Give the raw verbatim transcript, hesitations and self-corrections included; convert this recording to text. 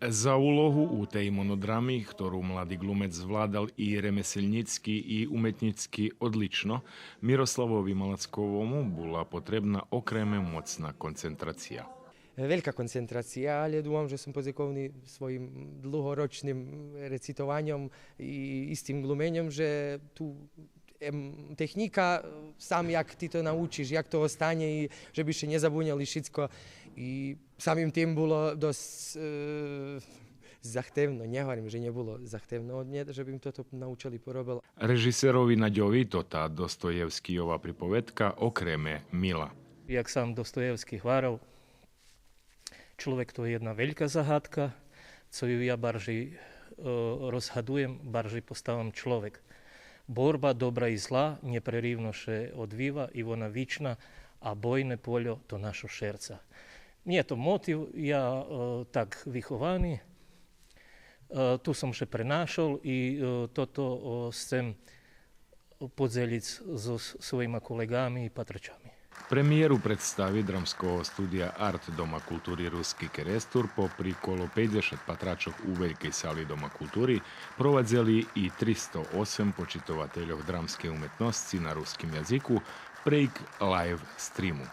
За улогу у тей монодрами, хтору млади глумец звладал и ремеселнїцки и уметнїцки одлично, Мирославови Малацковому була потребна окреме моцна концентрация. Велька концентрация, але думам же сом позиковни своїм длугорочним рецитованьом и истим глуменьом же ту, ем, технїка, сам як ти то научиш, як то остане и же би ше нє забунєли шицко. И самим тим було досц, е, захтевно, нє говорим же нє було захтевно од нє же бим тото научел и поробел. Режисерови Надьови тота Достоєвскийова приповедка окреме мила. Як сам Достоєвски гварел, чловек то є єдна велька загадка, цо ю я баржей, е, розгадуєм, баржей поставам чловек. Борба добра и зла нєпреривно ше одвива и вона вична, а бойне польо то нашо шерца. Нє то мотив, я, е, так виховани, е, ту сом ше пренашол и, е, тото, о, сцем подзелїц зоз своїма колеґами и патрачами. Премиєру представи Драмского студия Арт Дома култури Руски Керестур попри коло пейдзешат патрачох у велькей сали Дома култури провадзели и тристо осем почитовательох драмскей уметносци на руским язику прейґ лайв стриму.